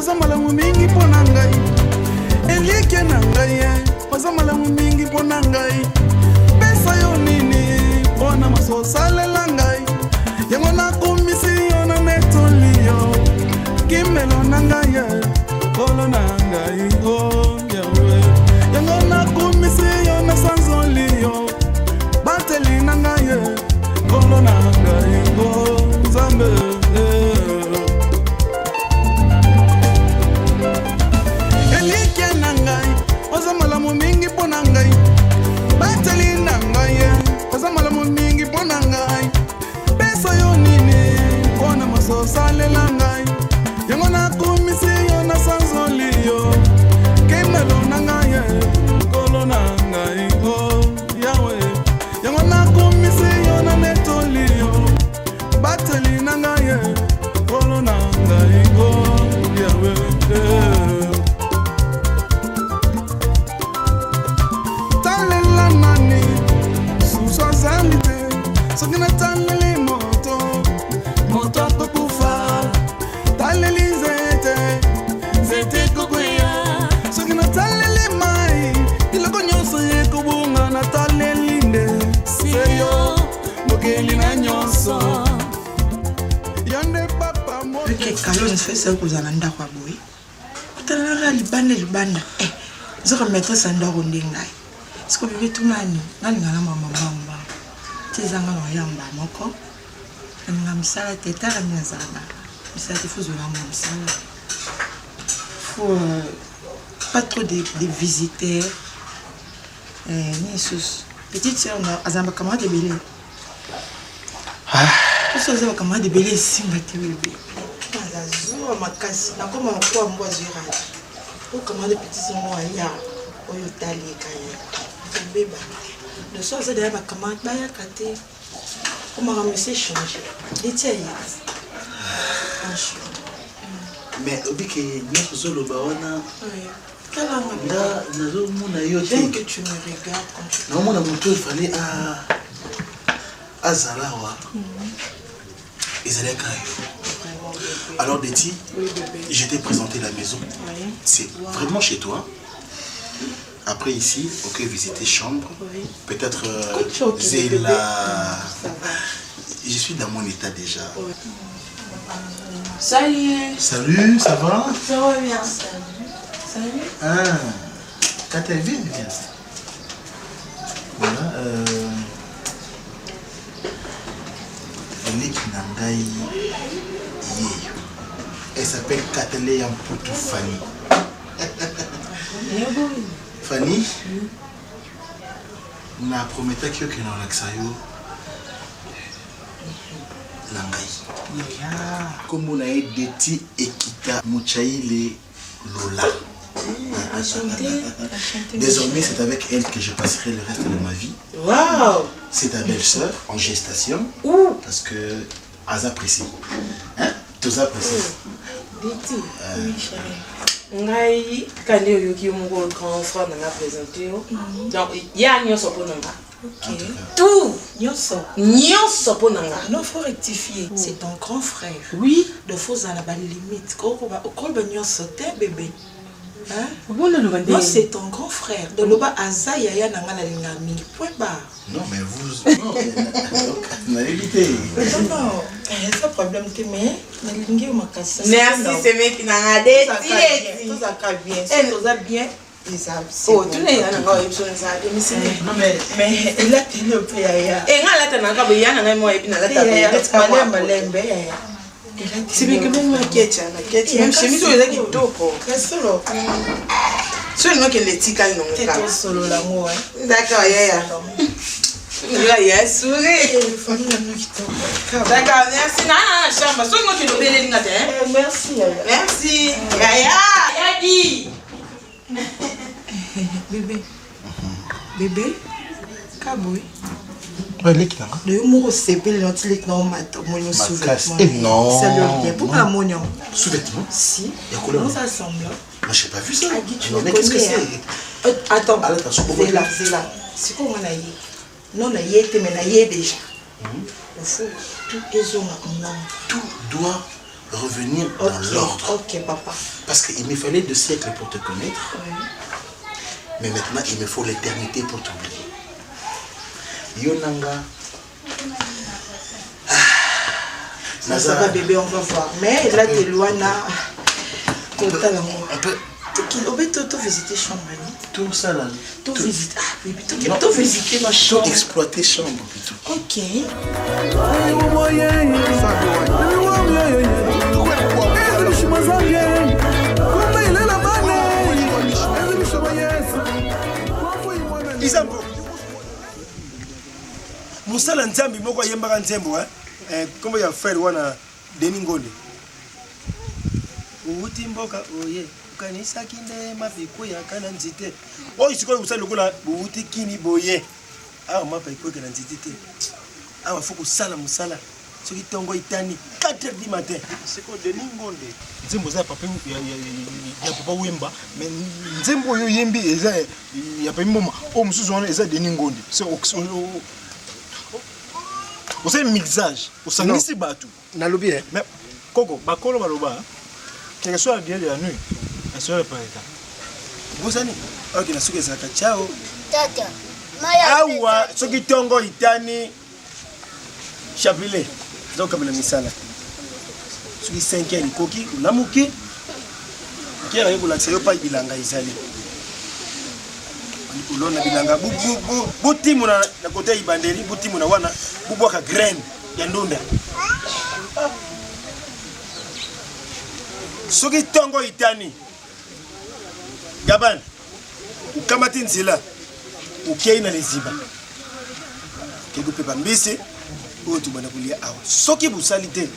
Oza malamu mingi mpo na ngai. Elikya na ngai eh, oza malamu mingi mpo na ngai. Pesa yo nini mpo na maso osalela ngai. Yango nakumisi yo na netoli yo. Kimelo na ngai eh, nkolo na ngai oh Yahweh. Yango nakumisi yo na sanzoli yo. Bateli na ngai eh, nkolo na ngai oh Nzambe eh. Elikya na ngai oza malamu mingi mpo na ngai. Bateli na ngai eh, oza malamu mingi mpo na ngai. Pesa yo nini mpo na maso osalela ngai. Yango nakumisi yo na sanzoli yo. Kemelo na ngai eh, nkolo na ngai oh Yahweh. Yango nakumisi yo na netoli yo. Bateli na ngai eh, nkolo na ngai oh Yahweh eh. Talela nani susu azali te soki nataleli moto moto akokufa taleli nzete nzete ekokweya soki nataleli mai biloko nyonso ekobunga nataleli nde se yo mokeli na nyonso yo nde papa Ok, Carlos, fesa kozala na ndako ya boye. Otalalaka libanda libanda. Eh, nzoka maîtresse ya ndako nde ngai. Siko bebe tunani, nalinga na mama mbangu mbangu. Ti eza nga na yamba moko. Nalinga misala te, tala nde nazala na misala te, faut ozwela nga mosala. Faut pas trop de visiteurs. Eh, nini lisusu? Petite sœur na azala ba camarade ebele. Poso aza ba camarade ebele esimba te bebe. Aza zuwa makasi. Nakoma lokola mbwa azwi rage. Oyo camarade petite sœur moko aya oyo otali eka ye. Kobeba. Donc so aza deja ba camarade bayaka te. Po makambo esi echange. Leti aye. Franchement. Mais obike nyonso ozoloba wana Oui. Tala nga nga nazomona yo te. J'aime que tu me regardes quand tu Naomona moto oyo efale azala awa ezalaka yo. Vraiment, bébé. Alors Betty, Oui, bébé. je t'ai présenté la maison. Oui. C'est vraiment chez toi. Après ici, on peut visiter chambre. Oui. Peut-être Écoute, tu es ok, Zéla. bébé. Ça va. Je suis dans mon état déjà. Oui. Salut. Salut, ça va? Ça va bien. Salut. Salut. Ah, Kata, viens, viens. Voilà. Leki na ngai yeyo. Elle s'appelle Kataleya Mputu Fanny. Fanny, na prometaki yo ke na olakisa yo na ngai. Kombo na ye Deti Ekita Muchaile Lola. Désormais, c'est avec elle que je passerai le reste de ma vie. Wow. C'est ta belle-sœur en gestation. Ouh. Parce que Aza pressé. Hein? Toza pressé. Deti. Oui, chérie. Ngai kandi oyoki yo moko grand frère na nga présente yo. Donc ya nyonso mpo na nga. Ok. Tout Nyonso. nyonso mpo na nga. Non, faut rectifier. C'est ton grand frère. Oui. Donc faut ozala ba limite. Okoloba nyonso te bébé. Hein? Obona loba Non, ndenge. c'est ton grand frère. Donc loba aza yaya na nga nalinga mingi. Point barre. Non, mais vous. Non, nayebi te. Non, non, eza problème te mais nalingi yo makasi. Merci semeki na nga Deti Deti. Tozalaka bien. Soki toza bien, eza c'est Oh, bon. tuna ya na nga oyebi so naza démissionné. Non, mais. Mais elateli yo mpe yaya. Eh nga alata na nga boye ya na ngai mo ayebi nalata boye. Yaya, Neti ka mwa malembe malembe. malembe yaya. Semeki meme makecha na kecha. Même chemise oyo eza kitoko. Ya solo. So olingi okende etikali nango Te kaka. tosolola ngo. D'accord yaya. Nga ya sourire. Famille na bino kitoko. D'accord, merci. Na na na chambre. So olingi okende obeleli nga te. hein? Eh, Merci yaya. Merci. Yaya. Yadi. Bébé. Bébé. Kaboy. Ouais, leki na nga. De yo moko osepeli na oti leki na omata omoni yo Makasi. sous-vêtement. Eh, non. Ça lui bien. Pourquoi Non. namoni yango? Sous-vêtement Si. Ya couleur Non, ça semble. Moi, j'ai pas vu ça. Agui, tu Non, me mais qu'est-ce que connais, c'est? hein. Attends. Ah, attention, Zela, zela. Sikoyo nga na ye. Non, na ye te, mais na ye déjà. Il faut tout ezonga en ordre. Tout doit. revenir dans Ok, l'ordre. Ok, papa. Parce qu'il me fallait deux siècles pour te connaître. Mais maintenant, il me faut l'éternité pour t'oublier. Yonanga. Ah, Ça, ça va, bébé, on va voir. Mais là, t'es loin, là. Total, On peut. Obe to to visiter chambre ni. Tout ça là. To visiter. Ah, bébé, to Non. to visiter ma chambre. Tout exploiter chambre plutôt. Ok. Izambo mosala nzambe moko ayembaka nzembo eh, nkombo ya frere wana Denis Ngonde outi mboka oye okanisaki nde mapa ekweyaka na nzete oyo sikoyo kosala lokola bouti kini boye awa mapa ekweyaka na nzete te awa fo kosala mosala soki ntongo etani 4 heures du matin sikoyo Denis Ngonde nzembo eza ya papa ya papa Wemba mais nzembo oyo oyembi eza ya Papi Mboma oyo mosusu wana eza Denis Ngonde osali mixage osangisi bato nalobi eh. Mais koko bakolo baloba quelque soit la durée de la nuit la soirée paraîtra bosani ok na suki ezalaka ciao Tata, awa soki ntongo itani chapelet eza kokabela misala soki 5 heures ekoki olamuki nkera ye kolakisa yo pai bilanga ezali kolona bilanga botimona na kote ya ibandeli botimona wana bobwaka graine ya ndunda soki ntongo itani gaban okamati nzela okei na liziba okei kopepa mbisi oyo tobanda kolia awa soki bosali te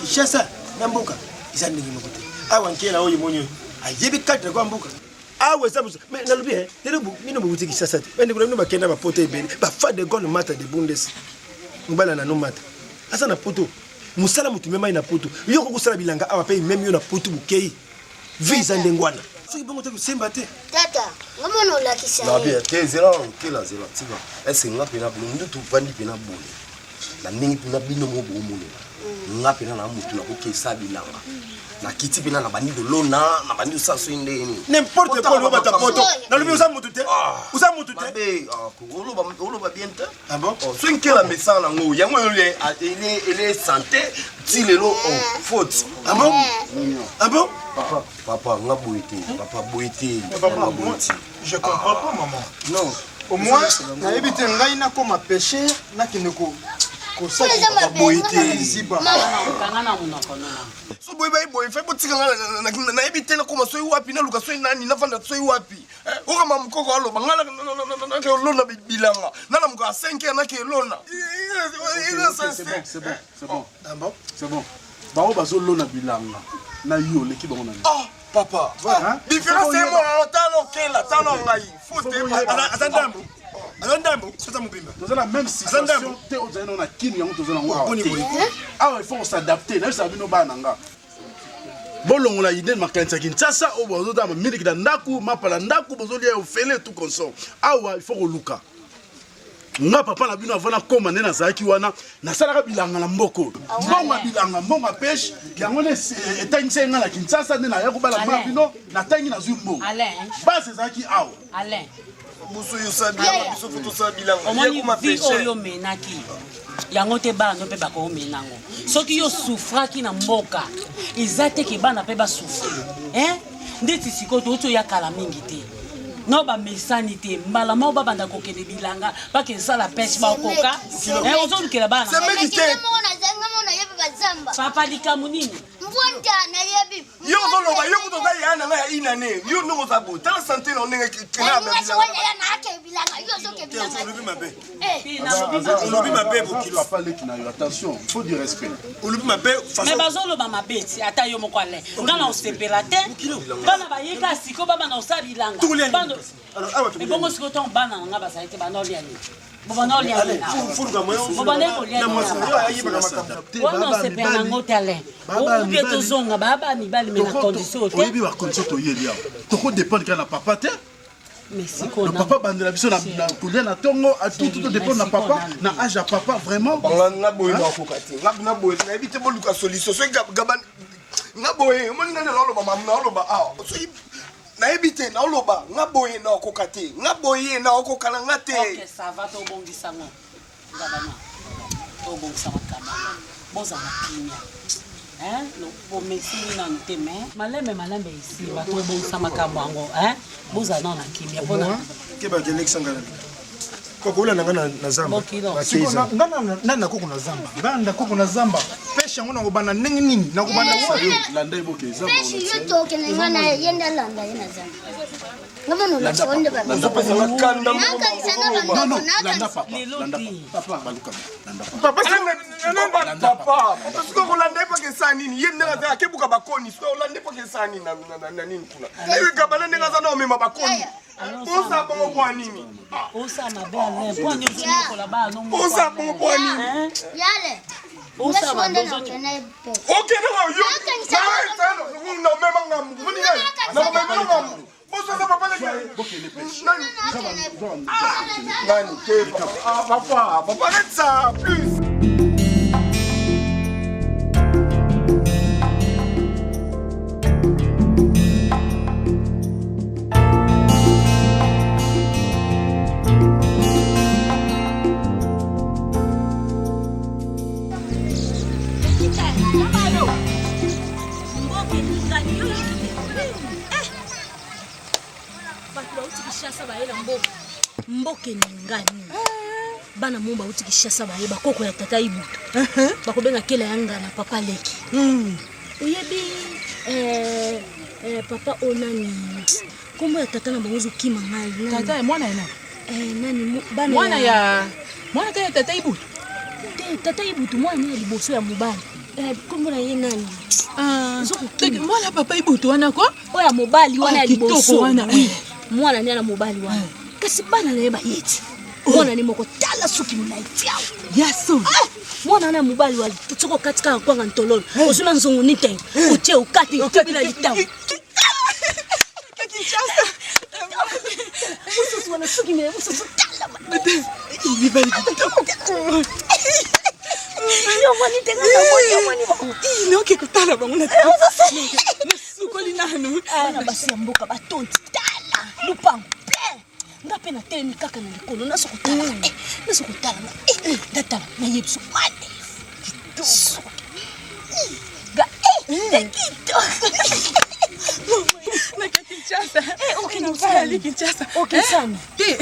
kinshasa na mboka eza ndenge moko te awa nkela oyo emoni oyo ayebi cadre kwa mboka awa eza mais nalobi eh, lelo bino bowuti kinshasa te bandeko na bino bakenda bapoto ebele bafa de gaulle mata de bundes mobala na no mata aza na poto mosala moto memai na poto yo okoki kosala bilanga awa mpe meme yo na poto bokei vie eza ndenge wana soki bongo te kosemba te Tata, nga mwana olakisa Na ye. bien te zela nkela zela tika ese nga mpena nde tovandi mpena boye na ndenge mpena bino moko bokomonela nga mpena na motu nakokesa bilanga nakiti mpena na bandi kolona na bandi kosala soki ndenge nini n'importe quoi oloba ta poto nalobi oza motu te oza motu te mabe oloba bien te ah bon soki nkela mesana nango yango ele santé ti lelo faute ah bon ah bon papa papa nga boye te papa boye te papa moi je comprends pas maman non au moins nayebi te ngai nakoma pêcher nakende Eza mabe, ziba kanga na monoko nona so boye baye boye fai botika nga nayebi te nakoma soki wapi naluka soki nani nafanda soki wapi okama mokoko aloba nga nake olona bilanga nalamuka 5 heures nake elona C'est bon, c'est bon, c'est bon. C'est bon. Bao bazolona bilanga na yo oleki bango na nini? Ah, papa différence emonana tala okela tala ngai faute aza ndambo aza ndambo soza mobimba toza na même situation te ozali nao na kini yango toza nango awa Boni te. boye. Awa il faut s'adapter nayebisaka bino bana na nga bolongola ide makanisi ya kinshasa oyo bozotala miliki na ndako mapa na ndako bozolia ofele tout consort awa il faut koluka nga papa na bino avant nakóma nde nazalaki wana nasalaka bilanga na mboka oyo mbongo ya bilanga mbongo ya peshe yango nde etangisaki nga na kinshasa nde naya kobala ma bino natangi nazwi mbongo Alain. base ezalaki awa Alain biso yo osala bilanga biso fo tosala bilanga omoni ye koma vi pêche oyo omenaki yango te bana no mpe bakomena yango soki yo sufraki na mboka eza te ke bana mpe basufri hein? Ndeti sikoyo touti oya kala mingi te no bamesani te mbala moko babanda kokende bilanga bakesala peshe bakoka ozolukela bana Nga moko naza- nga moko nayebi bazamba. Papa likambo nini? Mvwanta nayebi. yo ozoloba yo kutu oza ya na ngai ya inane yo ndenge oza boye tala sante na ndenge Nga soki yaya na ake bilanga, yo ozoke bilanga. olobi mabe Eh. olobi mabe bokilo papa leki na yo attention faut du respect olobi mabe me bazoloba mabe ti ata yo moko alain nga na osepela te bana bayeka sikoyo babanda kosala bilanga Bana- ebongo sikoyo ntango bana na nga bazali te banda olia nini bobanda olia nini bobanda kolia nini wana osepela nango te alain oubie tozonga baya bana mibali me na condition te oyebi bacondition toyeli awa tokodépendre kaka na papa te. Donc papa bandela biso na kolia na ntongo tout tout dépend na papa na âge ya papa vraiment. Nga boye nakoka te nga boye nayebi te boluka solution soki gaba nga boye omoni nga nde naoloba mamu naoloba awa soki nayebi te naoloba nga boye nakoka te nga boye nakoka na nga te. Ok ça va tobongisa ngo gabana tobongisa makambo bozala kimia Hein? Bomesini nanu te mais malembe malembe esimba tobongisa makambo yango hein? Bozala nano na kimia mpona keba kelekisa nga na kokola na nga na zamba nga na nakoko na zamba nga na koko na zamba peshe yango nakobanda ndenge nini nakobanda landa eboke peshe yo tokende nga na ye nde alanda ye na zamba soki kolanda ye mpaka esala nini ye ndenge aza akebuka bakoni soki olanda ye mpaka esala nini na nini kuna gabana ndenge aza na omema bakoni osa bongo mpo nini osa mabe alain mpo nini ozoyekola bana osa bongo mpo nini osa mabe okende yo namema ngambu nakomema ngambu Bososa papa leki. Nani? Nani? Te papa. Papa, papa arrête ça plus. Bato bauti Kinshasa baye na mboka mboka eningani bana mo bauti Kinshasa baye bakoko ya tata Ibutu bakobenga kela ya ngana papa leki hmm. oyebi eh, eh, papa oyo nani nkombo ya tata na bango ezokima ngai tata ya mwana ya nani eh, nani bana mwana ya mwana ta ya tata Ibutu te tata Ibutu mwana ya liboso ya mobali nkombo na ye nani ah, mwana papa Ibutu wana ko oyo ya mobali wana ya ah, liboso wana oui mwana nde na mobali wana kasi bana na ye baye ti oh. mwana ne moko tala suki molai tiao ya solo ah, mwana wana ya mobali wana soki okati kaka kwanga ntololo eh. ozwi na nzongo niteng eh. otie okati otubi na litau mosusu wana suki mile mosusu tala mibali kitoko yomoni te nga namoni yomoni bango noke kotala bango nasukoli nanu bana basi ya mboka batondi tala lupango plein nga mpe natelemi kaka na likolo nazo kotala eh, nazo kotala eh, ndatala nayebi so madefu kitoko ga eh, kitoko nake Kinshasa okende osali Kinshasa okesani te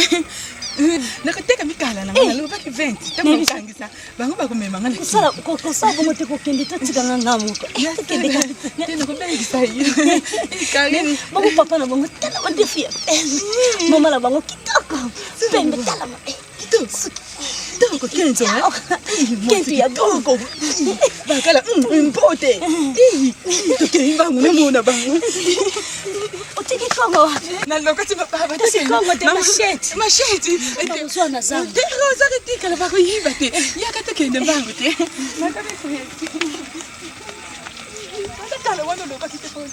nakoteka mikala na ngai nalobaki 20 ntango nakokangisa bango bakomema ngai kosala bongo te kokende totika nga nga moko te nakobengisa yo Karine bango papa na bango tala mandefu ya pembe mama na bango kitoko pembe tala kitoko kenzo kenzo ya kitoko bakala mpote tokei mbangu namona bango otiki kongo nalokoti kongo te machete machete ozwa na zamba te ozaka tikala bakoyiba te yaka tokende mbangu te kala wana olobaki te mpona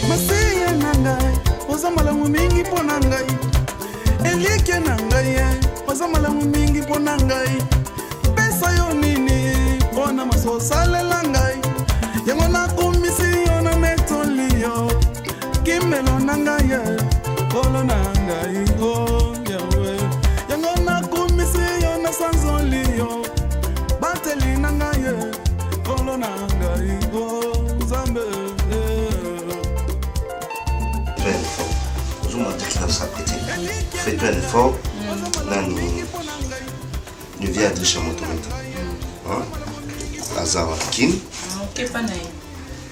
Masiya na ngai oza malamu mingi mpo na ngai elike na ngai oza malamu mingi mpo na ngai pesa yo nini mpo na maso osalela ngai yango nakomisi yo na netoli yo kimelo na ngai kolo na ngai o oh, yawe yango nakomisi yo na sanzoli yo bateli na ngai kolo na ngai o oh, nzambe Fais un effort. Ozomona te kina s'apprêter. Fais-toi un effort. Nani le vieux Adrisha Motometa. Hein? Aza wa kin.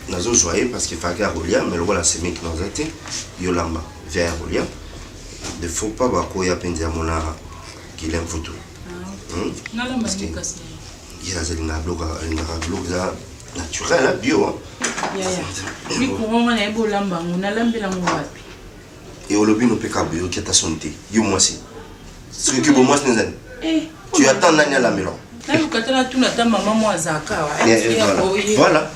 Nazozwa ye parce que faki akolia mais lokola semeki naza te yolamba via ya kolia de faut pas bakoya mpenza ya mona Guilain Mfutu. Hmm? Parce que ye azalingaka biloko alingaka biloko eza naturel bio. Yaya, mikro nga nayebi olamba yango, nalambela yango wapi? E olobi no mpe kaka boyoki ata soni te yo mwasi soki bo mwasi nezali. Tu attends nani alambela? Naluka te natuna ata mama mwa azalaka awa. Voilà. Voilà.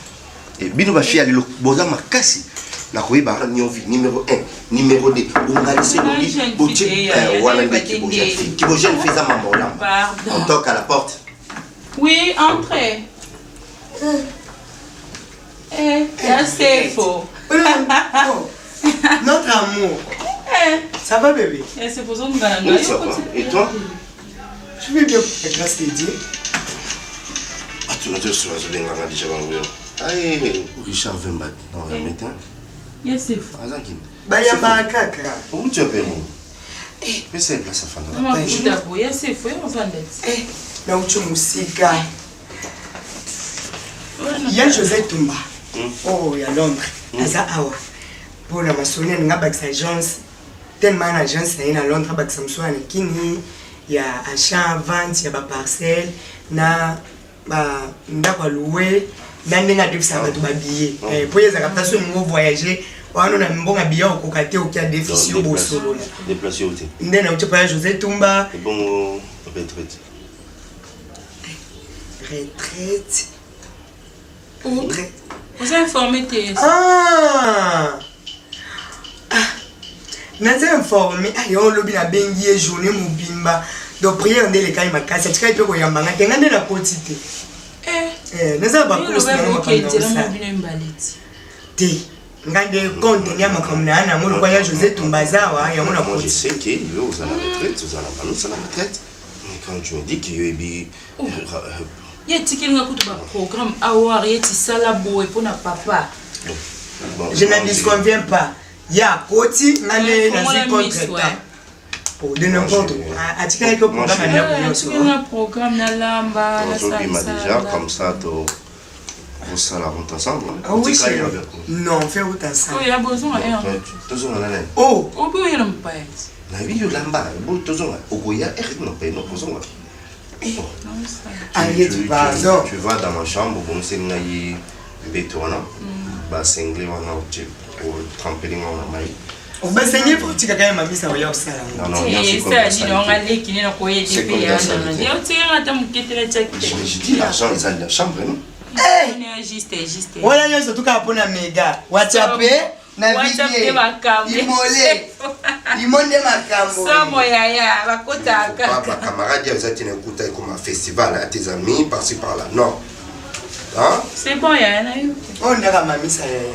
Bino ba fille ya lelo boza makasi na koyeba niovi numéro 1 numéro 2 bongalisi elongi botie wana nde kibo jeune fille kibo jeune fille eza mama olamba. On toque à la porte. Oui, entrez. Eh, ya Sefo. Notre amour. Eh. Ça va bébé? Eh, Sefo, ozongana Oui, ça va. Et toi? Je vais bien, par la grâce de Dieu. Bato nyonso bazobengaka deja bango yo. Aye, Richard Vemba, non, ya médecin. Ya Sefo. Azaki. Bayambaka kaka. Outi wapi yango? Pesa ye place afanda. Mafuta boye, ya Sefo, ye ofanda ti. Nauti mosika. Ya José Tumba. Oyo ya Londres. Aza awa. Mpona masolo alinga abakisa agence. Tellement na agence na ye na Londres abakisa mosusu na Kini ya achat vente ya ba parcelle na ba ndako ya louer na ndenge adefisaka bato ba billet. Po ye ezalaka place oyo olingi voyager wana na mbongo ya billet okoka te oki adefisi yo bosolola. Déplace yo te. Nde nauti epai ya José Tumba. Ebongo retraite. Retraite. Retraite. Oza informé te. Ah! Ah! Naza informé. Ah, yo lobi na bengi ye journée mobimba. Donc prière nde elekaki makasi. Atikali mpe koyamba nga te. Nga nde nakoti te. Eh. Naza ba course na makambo na osala. Te. Nga nde compte ya makambo na ya nango lokola ya José Tumba aza awa yango na Moi je koti. sais que yo oza na retraite, oza na bano na retraite. Mais quand tu me dis que yo ebi Ye etikeli nga kutu baprogramme awar ye tisala boye mpo na papa. Bon, Je moi, n'en disconviens pas. Ya koti nga nde Fongola nazwi miso, contre-temps. Oh, de n'importe quoi. Atikali ko programme ya ndako nyonso. Atikeli nga programme nalamba tozobima déjà nasalisa. comme ça to kosala route ensemble. Ah oui, Otikali chérie. na bien. Non, on fait route ensemble. Oyo ya bozonga heure. Tozonga na nani? Oh! Obi oyela mopaya ti. Nayebi yo lamba, bo tozonga. Okoya heure nini mpe okozonga. Arrête, pardon. Tu vas dans ma chambre, obongiseli ngai mbeto wana, basengle wana otie otrempeli nga na mai. Basenge mpo otikaka ya mamisa oya osala yango. Non, non, c'est comme esala ça. nini wanga leki nde nakoyede C'est mpe comme ya ça, nana salité. yo otikanga ata moke te natiaki Je dis l'argent eza na chambre, non? juste juste wana nyonso tukaka mpo na mega whatsapp na WhatsApp vidie nde makambo. imole imo nde makambo somo yaya bakotaka Pas kaka ba camarade ya eza tina ekuta ekoma festival à tes amis par-ci par-là. Non. Hein? C'est bon yaya na yo. Oyo ndaka mamisa yaya.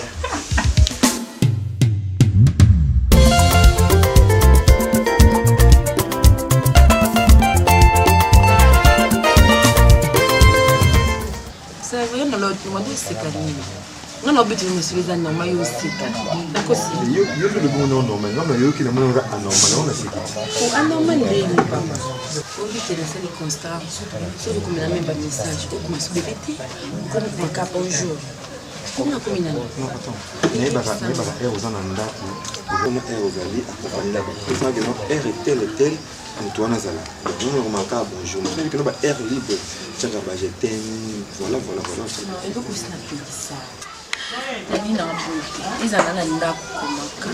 C'est vrai, na oseka nini? Nga na obeteli mosolo eza normal, yo oseka. Nakosi. Yo yo mpe lobi ngo normal, nga nayoki na moni nga anormal, yango naseki te. O anormal ndenge papa. Oyebi te nasali constat soki okomela meme ba message okoma so bebe te okomi komaka bonjour komi nakomi nani. Non, attends. Nayebaka nayebaka heure oza na ndako, ozana heure ozali accompagné na bato. Osala que non heure tel et tel moto wana azala. Donc nga nakomaka kaka bonjour. Moto nayebi que non ba heure libre tiaka ba je t'aime, voilà voilà voilà. Non, eloko osi napekisa nabi na boye te ezala na ndako komaka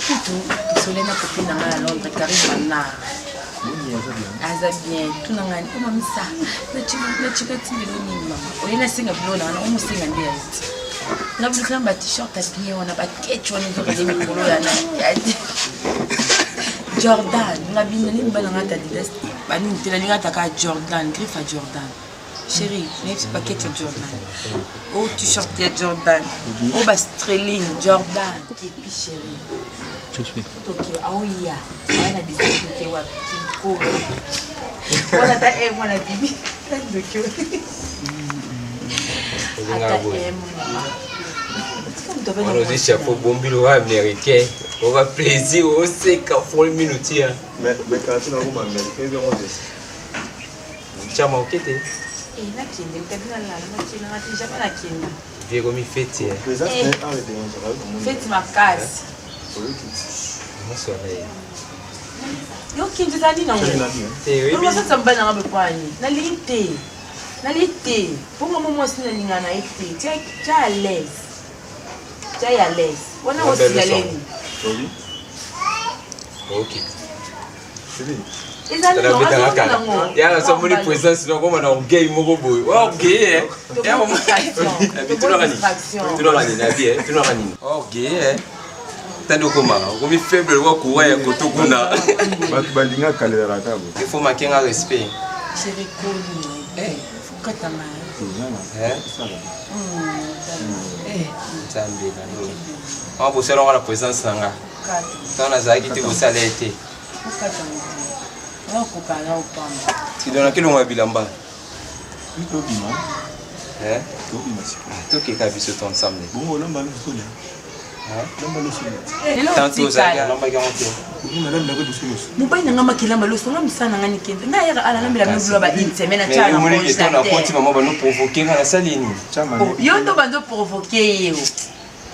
kutu tosole na copine na ngai ya Londres Karine Manar aza bien tuna ngai o mamisa natika ti lelo nini mama oye nasenga bilo na wana omosenga nde ya eti nga biloko na ba t-shirt ya bien wana baketch wana ezokende mikolo ya na Jordan nga bino nini bana nga ata Adidas banini te nalinga ataka Jordan griffe ya Jordan chéri nayebisi paquet ya Jordan o t-shirt ya Jordan o ba streling Jordan epi chéri toke aoya aya na biso toke wapi kinkolo wana ata e mwana bibi ndoki ata e mwana wana ozwi chapeau bombi lokola américain oba plaisir oseka foli mino tia chama oke te nakende mtabi nalala nakende nga te jamais nakende vie ekomi feti feti makasi yo kende ezali nango osasa mobali nanga bepwani nalingi te nalingi te mponga mo mwasi nalinga na ye te tia à l'aise tia ye à l'aise wana osignaleni Ok. Yala somoni présence na koma na orgueil moko boye. Orgueil. Tunaka nini? Tunaka nini na bien? Tunaka nini? Orgueil. Tandi okomaka okomi faible lokola courant ya koto kuna. Bato balingaka kalelaka kaka boye. Il faut makenga respect. Chéri koni. Fukatama. Nzambe na lola. Wana bosalaka na présence na nga. Ntango nazalaki te bosala ye te. Tidonaki longo ya bilamba. Tokeka biso to ensemble. Bongo olamba loso ne. Lamba loso ne. Tanto ozalaki alambaki yango te. Mobali na nga makilamba loso nga mosala na nga nikende nga yaka alalambela mibulu ba une semaine atya na congélateur. Mama bano provoquer nga nasali nini? Yo ndo bando provoquer ye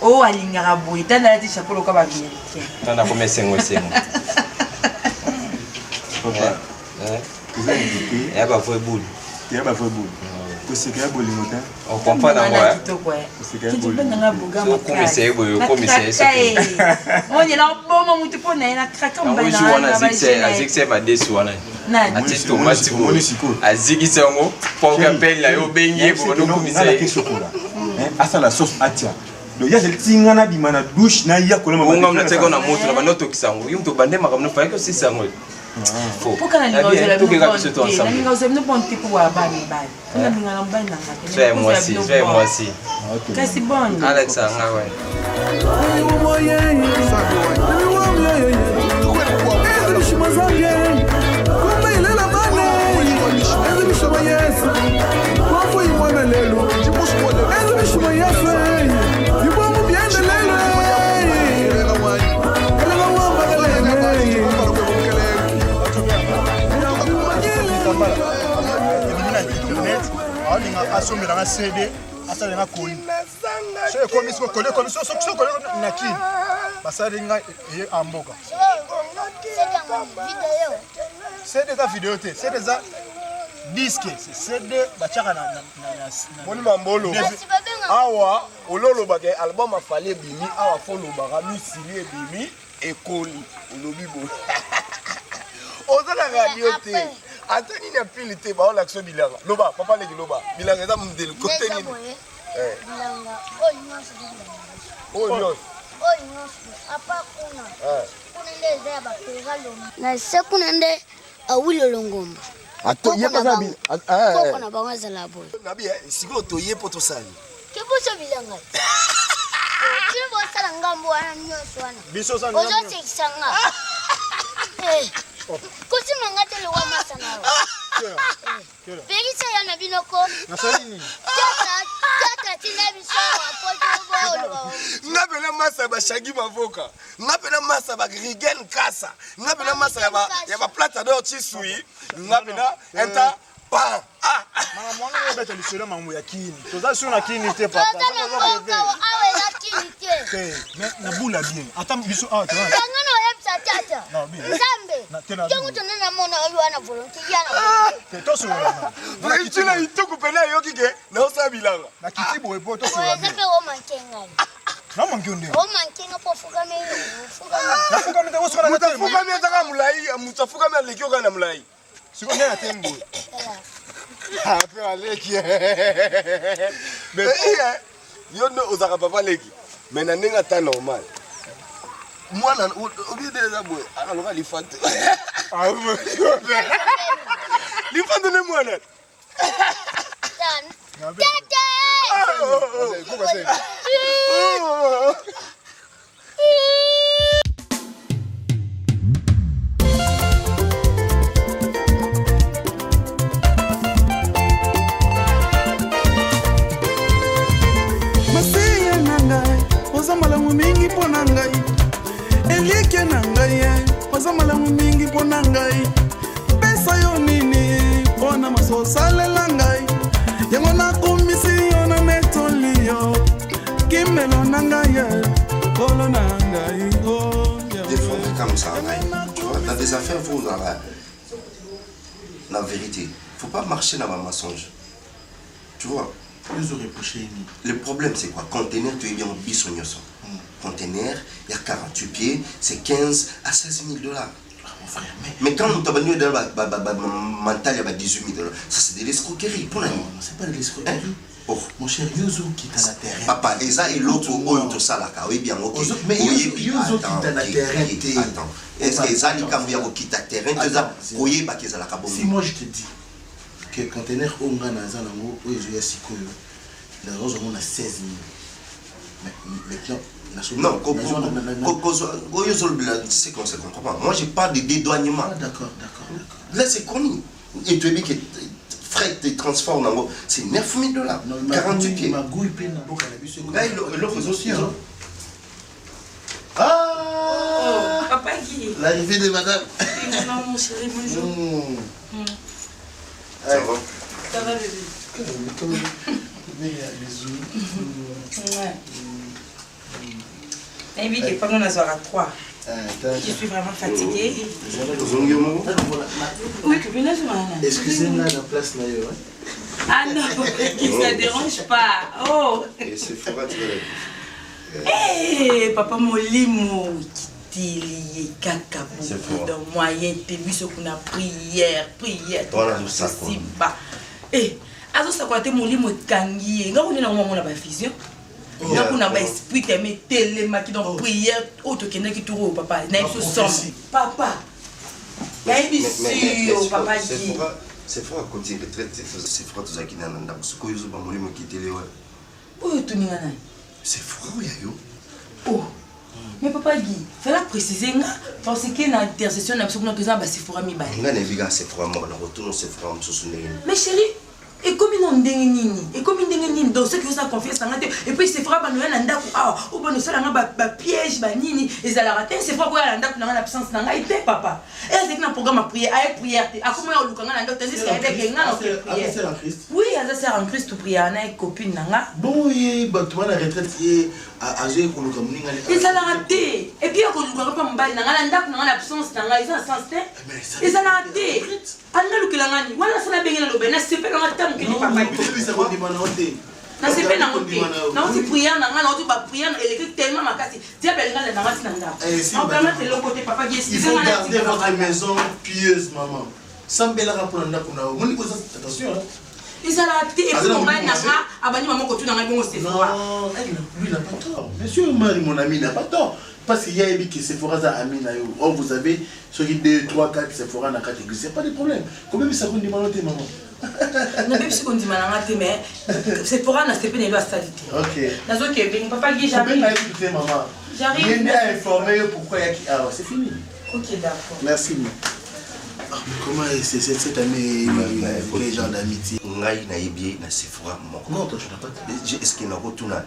o alingaka boye tanda alati chapeau lokola ba américain. Tanda komi esengo esengo. Papa. Ya ba vrai boule. Ya ba vrai boule. Koseka ya bolingo te. On comprend yango hein. Kitoko eh. Koseka ya bolingo. Okomisa ye boye okomisa ye soki. Moni na boma mutu mpo na ye na kraka mobali na wana azikisa ye madesu wana. Atie tomate boye. Azikisa yango mpo kapele na yo obengi ye boye okomisa ye. Asala sauce atia. Donc ya zali tinga na bima na douche na ya kolamba. Bonga mna tseko na moto na bando tokisa yango. Yo moto bande makambo no fayaki osisa yango. Mpoka nalinga ozela bino nalinga ozela bino bonne te mpo wa ba mibali mpo nalinga na mobali na nga te mwasi zwa mwasi kasi bonne alakisa nga we aolinga asombela nga cd asalela nga koli so ekomi siko koli ekomi so koli na kini basali nga eye amboka cd eza video te cd eza disque cd batiaka na boni mambolo awa ololobaka album afali ebimi awa fo olobaka misili ebimi ekoli olobi boye oza na radio te ata nini ya pili te baolakisa bilanga loba papa leki loba bilanga eza mondele kote nini oyo nyonso oyo nyonso apa kuna kuna nde eza ya bapera na se kuna nde awilo longomba koko na bango azala boye nabi sikoyo toye mpo tosali kibuso bilanga ti bosala ngambo wana nyonso wana ozosekisa nga kosima nga te lowa masa na yo pekisa ya na bino ko tata tina biso awa po toboloba nga mpena masa ya bashagi mavoka nga mpena masa ya bagrigen kasa nga mpena masa ya baplatador chisui nga mpena enta pa makambo wana obeta lisolo makambo ya kini toza sur na kini te papa toza na mboka awa eza kini te mais na bula bien ata biso awa tanga na oyebisa tata nzambe ntango tona namona oyo wana volonté ya na tosolola ituku mpena eyoki ke naosala bilanga nakiti boye po tosolola eza mpe omanke ngai namanke yo ndenge omanke nga mpo ofukami ofukami moto afukami azaka molai moto afukami aleki yo kaka na molai sikoyo nde natemi boye ape aleki yo nde ozalaka papa leki mais na ndenge ata normal mwana obi nde eza boye akaloka lifanto lifanto nde mwana tete Masiya na ngai oza malamu mingi mpo na ngai elike na ngai oza malamu mingi mpo na ngai pesa yo nini mpo na maso osalela ngai yango nakomisi yo na netoli yo kimelo na ngai kolo na ngai défendre comme ça tu vois dans des affaires vous dans la la vérité faut pas marcher dans ma mensonge tu vois Nous reprocher Le problème c'est quoi Conteneur, tu es bien biso nyonso. Conteneur, il y a 48 pieds, c'est 15 à 16 000 dollars. Mais quand moto abandi odala mental ya ba 18 000 dollars, ça c'est de l'escroquerie. Mpona nini? C'est pas de l'escroquerie. Oh. Mon cher, yo ozokita na terrain. Papa, eza eloko oyo tosalaka, oyebi yango ke. Mais yo ozokita na terrain te. Attends. Est-ce que eza likambo ya kokita terrain to eza koyebaka ezalaka bongo? Si moi je te dis que conteneur oyo ngai naza nango oyo ezoya sikoyo nazozwa yango na 16 000 mais maintenant Non, oyo ozolobela, c'est qu'on se comprend pas. Moi je parle de dédouanement. Ah, d'accord, d'accord, d'accord. Là c'est connu. Et tu dis que frais de transport nango c'est 9 000 dollars. 48 pieds. Magouille mpe na mboka na biso. Ngai eloko ezo Ah Oh, papa Guy. L'arrivée de madame. Non, mon chéri, bonjour. Mmh. Mm. Ça va? Ça va, bébé? Bisous. Ouais. Nayebi ke pano nazwaka 3. Je suis vraiment fatiguée. Oui, tu nazwaka na. Excusez-moi la place na yo. Ah non, qui ça dérange pas. Oh. Et Sephora, tu vas Hey, papa molimo kiteli ye kaka Sephora. donc moyen te biso kuna prière prière Wana azosakola. simba eh azosakola te molimo ekangi ye nga kuna nango mamona bavision nga kuna baesprit teme etelemaki donc prière oyo tokendaki tour oyo papa nayebi so somme papa nayebi si yo papa gi Sephora akoti retraite. Sephora tozalaki na ndako sikoyo ozoba molimo ekiteli wana. Oyo toninga nani? Sephora oyo ya yo. Oh. Mais papa Guy, fallait préciser nga parce que na intercession na biso kuna toza na basefora mibale. Ngai nayebi kaka Sephora moko, nakotuna Sephora mosusu ndenge nini? Mais chérie, ekomi na ndenge nini? Ekomi ndenge nini? Donc soki oza confiance na nga te, et puis Sephora bano ya na ndako awa, oyo bano osala nga ba piège ba nini ezalaka te. Sephora koya na ndako na nga na absence na ngai te papa. Et azalaki na programme ya prière, aye prière te. Akomi ya koluka nga na ndako tandis que ayebaki nga na oke prière. Sœur en Christ. Oui, aza sœur en Christ prière na ye copine na nga. Bon ye bato bana retraite ye azoyi koluka moninga ne. Ezalaka te. Et puis akolukaka mpa mobali na ngai na ndako na ngai na absence na ngai eza na sens te. Ezalaka te. Alinga alukela ngai nini? Wana asala abenge na loba nasepela nga ntango kende papa. Obebisa kondima na yo te. Nasepeli nango te. Nauti prière na ngai, nauti ba prière eleki tellement makasi. Diable alinga alanda nga ti na ndako. Aopermettre eloko te papa Guy, Il excuse faut nga na garder tika votre papa. maison pieuse, maman. Sambelaka mpona ndako na yo. Moni koza attention. hein. Ezalaka te. Et puis Aza na mobali na molimo nga abandi mama kotuna ngai bongo Sephora. Non, elle, lui, il n'a pas tort. Monsieur Marie, mon ami, n'a pas tort. Parce qu'il y a Ebi qui Sephora za ami na yo. Or, vous avez ceux qui 2, 3, 4 Sephora na 4 église. C'est pas de problème. Combien ça compte demander maman? Nabebisi kondima na nga te mais Sephora nasepeli na elo asali te. Ok. Nazokende papa Guy, Combien j'arrive. n'a écouté maman? J'arrive. Il a informé pourquoi il y a qui. Ah, c'est fini. Ok, d'accord. Merci. Ah, mais comment c'est cette année, quel genre d'amitié? Ngai nayebi ye na Sephora moko. Non, toi, je n'ai pas. Est-ce que nakotuna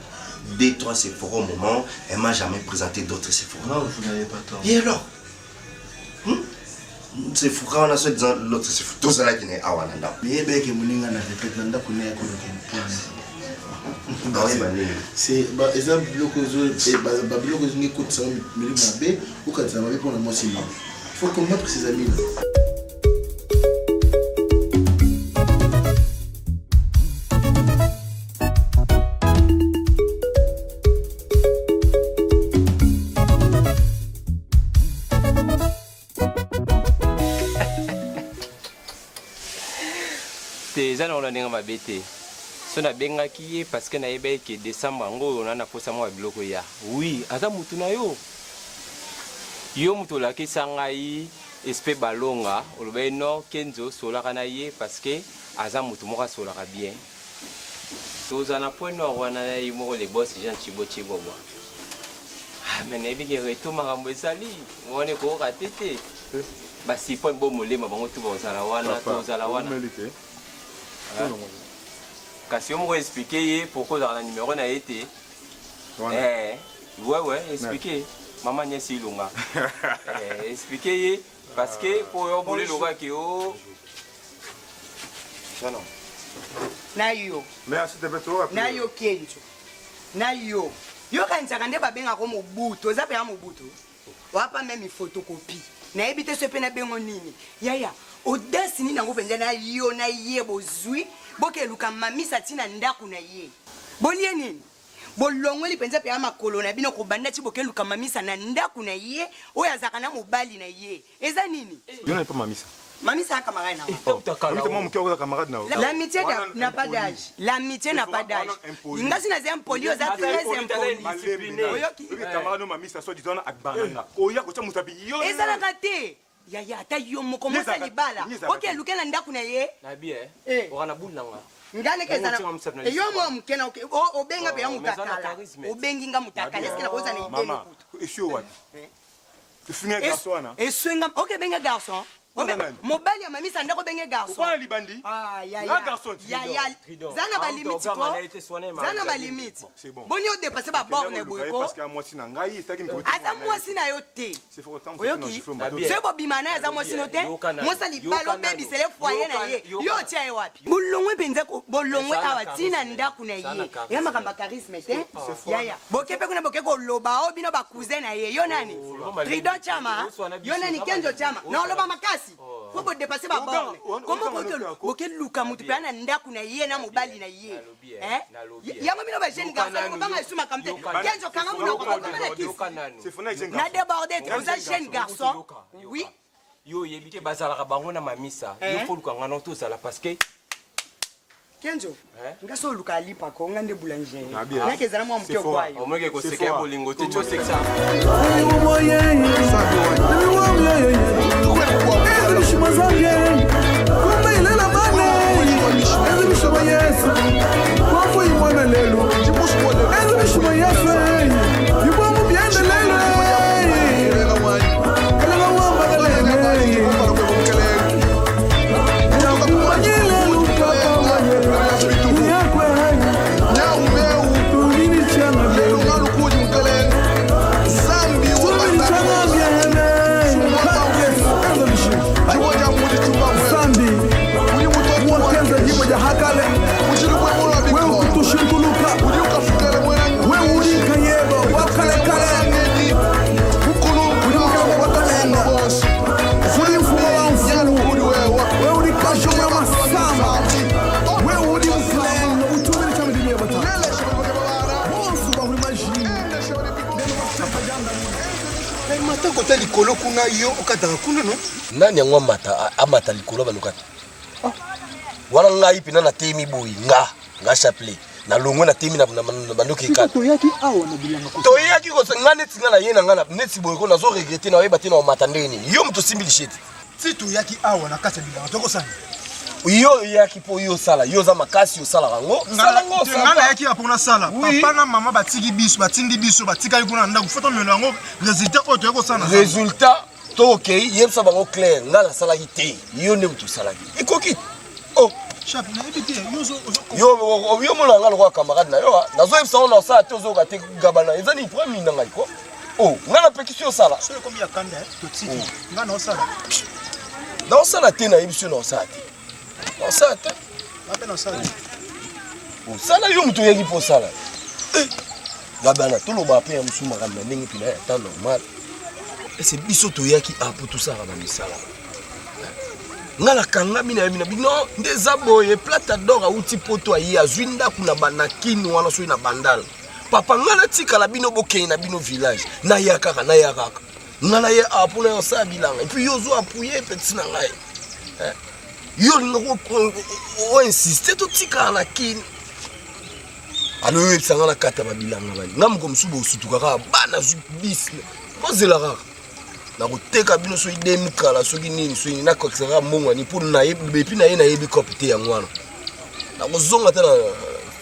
2, 3 Sephora au moment, elle m'a jamais présenté d'autres Sephora. Non, vous n'avez pas tort. Et alors? Sephora wana so disant l'autre Sephora tozalaki na ye awa na ndako. Mais yebeke moninga na retraite na ndako na ye akoluka mpona. Naoyeba nini? C'est ba eza biloko ezo ba biloko ezo ngekotisa milimo mabe okatisa mabe mpona mwasi na yo. Il faut combattre ses amis là. Te, eza nango na ndenge mabe te. So nabengaki ye parce que nayebaki ke décembre yango oyo na naposa mwa biloko ya. Oui, aza mutu na yo. Yo mutu olakisa ngai espe balonga, olobaki non Kenzo solaka na ye parce que aza mutu moko asolaka bien. Toza na point noir wana na ye moko le boss Jean Chibo Chibobwa. Ah, mais nayebi ke retour makambo ezali wana ekokoka te te. Ba sipo bo molema bango tu bazala wana, tozala wana. Kasi yo moko expliquer ye pourquoi ozalaka na numéro na ye te. Eh, ouais ouais, expliquer. Maman Agnès Ilunga. Eh, expliquer ye parce que pour yo boule loka ke o Na yo. Merci te toi. Na yo Kenzo. Na yo. Yo kanisaka nde babengaka Mobutu, oza mpenza Mobutu. Wapa meme photocopie. Nayebi te so mpe nabengo nini. Yaya, audace nini yango mpenza na yo na ye bozwi bokeluka mamisa ntina ndako na ye. Bolie nini? Bolongoli mpenza mpe ya makolo na bino kobanda ti bokeluka mamisa na ndako na ye oyo azalaka na mobali na ye. Eza nini? Yo na pa mamisa. Mamisa ya camarade na nga. Mamisa mwa moke okoza camarade na yo. L'amitié n'a pas d'âge. L'amitié n'a pas d'âge. Nga si naza impoli oza très impoli. Oyoki? Camarade no mamisa soit disant abana. Oya kotia musapi yo. Ezalaka te. Yaya ata yo moko mwasi ya libala oke eluke na ndako na ye. Nabi eh. Oka na boule na nga. Nga ndeke ezala yo mwa moke na obenga mpe ya motakala. Obengi nga motakala. Est-ce que nakoza na idée lokutu? Esio wapi? Efinga garçon wana. Eswenga oke benga garçon. Mobali ya mamisa ndako obenge garçon. Okola libandi. Ah ya ya. garçon. Ya ya. Za na ba limite ko. Za na ba limite. Boni o dépasser ba borne boye ko. Parce que mwasi na ngai esaki mpo. Aza mwasi na yo te. Oyoki? Soki bobima naye aza mwasi no te. Mwasi libala obebisele foyer na ye. Yo otia ye wapi? Bolongwe mpenza bolongwe awa ti na ndako na ye. Ya makambo ya charisme te. Yaya. Boke pe kuna boke koloba o bino ba cousin na ye. Yo nani? Tridon Chama. Yo nani Kenzo Chama? Na oloba makasi. Po bo dépasser ba borne. Comment boke boke luka mutu pe na ndako na ye na mobali na ye. Eh? Yango bino ba jeune garçon kobanga lisusu makambo te. Kenzo kanga munoko okoma na kisi. Na déborder te oza jeune garçon. Oui. Yo oyebi te bazalaka bango na mamisa. Yo fo luka nga no tozala parce que Kenzo, nga so oluka alipa ko nga nde boulanger. Nake ezala mwa moke okwayo. Omoke koseka ya bolingo te tio sekisa. Mata kota likolo kuna yo okataka kuna no nani yango amata amata likolo balokata ah. Wana ngai mpena nateyemi boye nga nga chapelet nalongwe nateyemi na bandoki ekata toyaki awa na bilanga toyaki nga neti nga na ye na nga neti boye ko nazo regrete na oyeba te na omata ndenge nini yo moto osimbi lisheti ti toyaki awa na kati ya bilanga tokosala yo oyaki mpo yo osala yo oza makasi osalaka yango nga nayaki ya mpo nasala papa na mama batiki biso batindi biso batikali kuna na ndako fo tomela yango résultat oyo toyaki kosala résultat to okei yebisa bango claire nga nasalaki te yo nde moto osalaki ekoki oh. Yo mona nga lokola camarade na yo nazoyebisa ngo na osala te ozoyoka te gabana eza nini problème nini na ngai ko o nga napekisi yo osala naosala te nayebisi yo naosala te naosala te osala yo moto oyaki mpo osala eh, gabana tolobaka mpe ya mosusu makambo na ndenge mpena ya temps normal ese biso toyaki a mpo tosalaka na misala nga nakangami na yebi na bino nde eza boye plata dor awuti poto aye azwi ndako na banakini wana soki na bandal papa nga natikala bino bokei na bino village naya kaka naya kaka nga naye awa mpona yo osala bilanga epuis yo ozo apuye petit na ngai eh? yo olinga oinsiste totikala na kini alo oyebisa nga na kati ya babilanga bani nga moko mosusu bosutuka kaka bana zwi bis bozela kaka nakoteka bino soki demikala soki nini soki nini nakokisa kaka mbongo yani mpo epuis naye nayebi cope te yango wana nakozonga ata na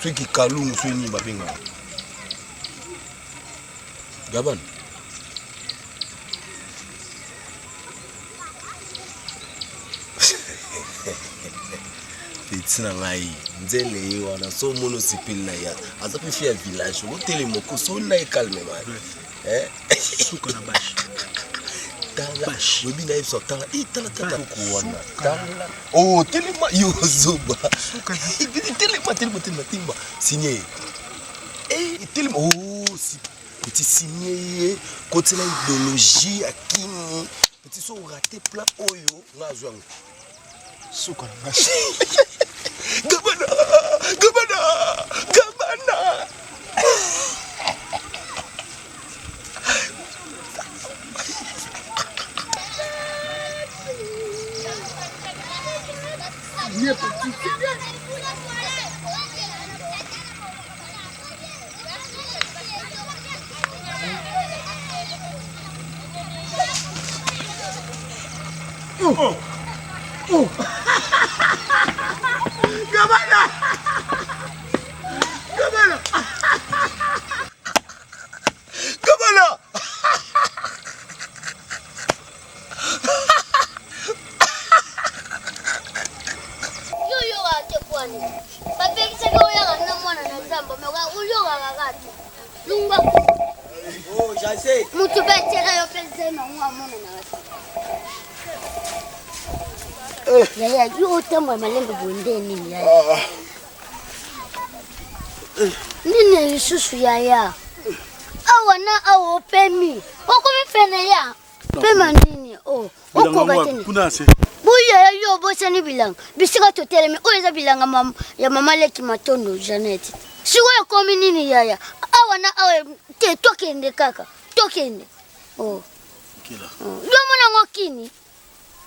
soki kalungu soki nini babengaka gabana petit na ngai nzele ye wana so omoni osepeli na ye aza mpe fi ya village okotelema okosoli na ye calme mani eh? Suka na bash. Tala, oyebi na yebiso tala, eh tala tata koko wana. Tala. Oh, telema yo zoba. Telema telema telema telema. Signé. Eh, telema. Oh, si petit signé ye kotela idéologie ya kini. Petit so raté plan oyo nga azwa yango. Suka na bash. Gabana! Gabana! Gabana! Signé petit, signé. Oh. Oh. Gabana. Gabana. Gabana. Yo oyokaka te pwani bapekisaki oyaka na mwana na zamba me oyokaka kaka te lungwa oh, motu mpe atiela yo mpe zema ngo amonanaka te eh. yaya yo otambola malembe boye nde nini yaya ah, ah. Eh. Nini lisusu yaya awa na awa opemi okomi pene ya pema nini o oh, okoka te boyaya yo obosani bilanga bisika totelemi oyo eza bilanga ya mama leki matondo janete sikoyo ekomi nini yaya awa na awa te tokende kaka tokende o oh. oh. yo monango kini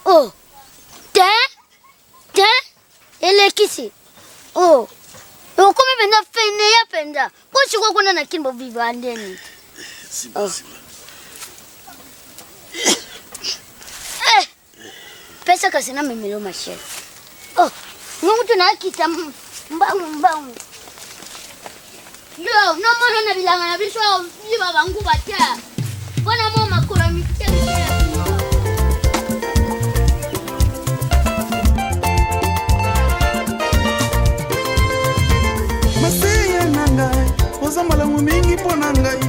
o te te Elekisi. Oh. Okomi mpenza feneya mpenza. Mpo sikoyo kuna na kin boviva ndeni. Oh. Eh. Pesa kasi na memelo ma chérie. Oh. Ngongo tu nakita mbangu mbangu. Yo, nomona na bilanga na biso yiba banguba te. Mpona mwa makolo mike mike. Masiya na ngai oza malamu mingi mpo na ngai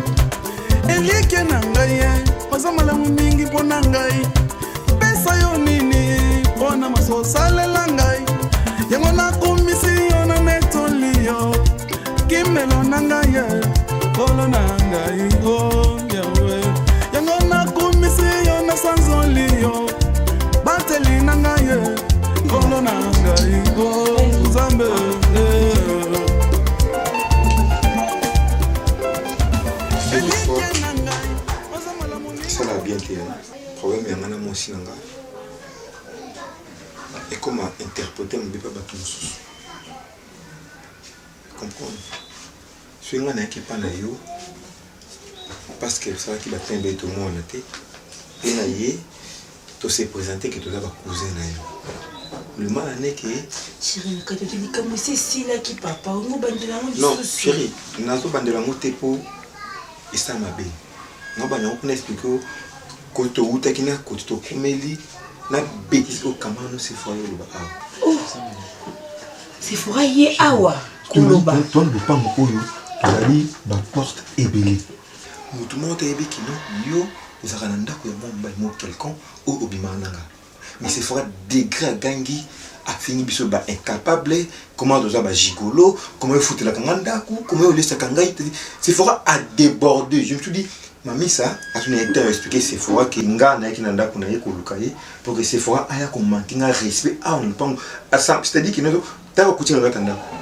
elike na ngai eh, oza malamu mingi mpo na ngai pesa yo nini mpo na maso osalela ngai yango nakomisi yo na netoli yo kimelo na ngai ye kolo na ngai o oh, yawe yango nakumisi yo na sanzoli yo bateli na ngai ye kolo na ngai o oh, nzambe esala bien te problème ya ngai na mwasi na ngai ekoma interprete mabe mpe bato mosusu Comprendre soki ngai nayaki epa na yo parce que osalaki ba temps ebele tomonana te mpe na ye to se présenter que toza ba cousin na yo le mal en est que chéri na kati ote likambo esi esilaki papa ongo obandela yango non chéri nazobandela yango te mpo esala mabe nabanda yango mpona explike yo kote towutaki na kote tokomeli na betise oyo kamano sephora yo oloba awa oh. Sephora ye awa koloba. Toana lopango oyo tozali baporte ebele motu moko te ayebi kino yo ozalaka na ndako ya mwa mobali moko quelconque oyo obimaka nanga mais Sephora degré agangi afingi biso ba incapable comment toza ba gigolo comment ofutelaka nga ndako comment olesaka ngai Sephora a débordé je me suis dit Mamisa azwi na ye temps expliquer Sephora ke nga nayaki na ndako na ye koluka ye pour que Sephora aya ko manquer nga respect awa na lopango c'est-à-dire que nazo tala okuti na kati ya ndako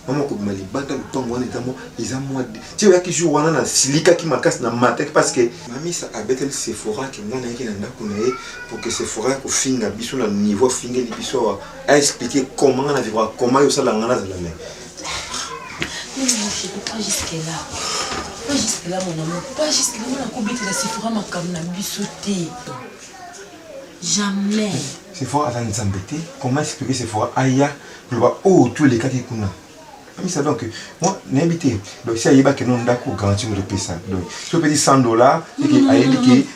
mama kobima libanda lopango wana eza mwa eza mwa ti oyaki jour wana nasilikaki makasi na mataki parce que mamisa abeteli Sephora ke nga nayaki na ndako na ye pour que Sephora aya kofinga biso na niveau afingeli biso awa a expliquer comment nga na vivra comment yo osala nga nazala mais Non, non, chérie, pas jusque là. Pas jusque là, mon amour. Pas jusque là, mon akobetela Sephora makambo na biso te. Jamais. Sephora aza nzambe te. Comment expliquer Sephora aya koloba oyo oh, tu elekaki kuna amisa donc moi nayebi te donc si ayebaki no ndako garantie moto opesa donc soki opesi 100 dollars eke ayebi ke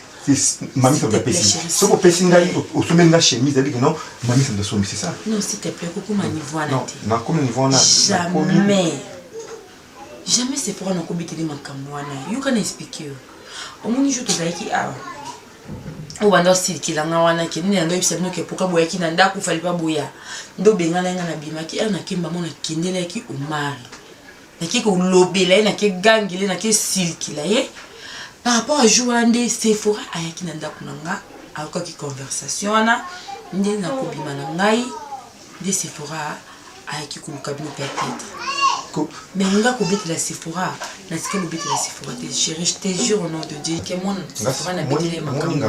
mamisa moto apesi soki opesi ngai osombeli ngai chemise ayebi ke non mamisa moto asombi c'est ça non s'il te plaît kokoma niveau wana te nakomi niveau wana jamais jamais Sephora nakobeteli makambo wana yoka na explike yo omoni jour tozalaki awa oyo banda osilikela nga wana ke nini nando oyebisa bino ke pourquoi boyaki na ndako fali pa boya nde obenganaki nga nabimaki ere nakemba mo nakendelaki omari nake kolobela ye nake gangele nake silikela ye par rapport à jour wana nde sephora ayaki na ndako na nga ayokaki conversation wana nde nakobima na ngai nde sephora ayaki koluka bino peut-être mais nga kobetela sephora natikali kobetela sephora te chéri je te jure au nom de dieu ke mwana sephora nabetela ye makambo.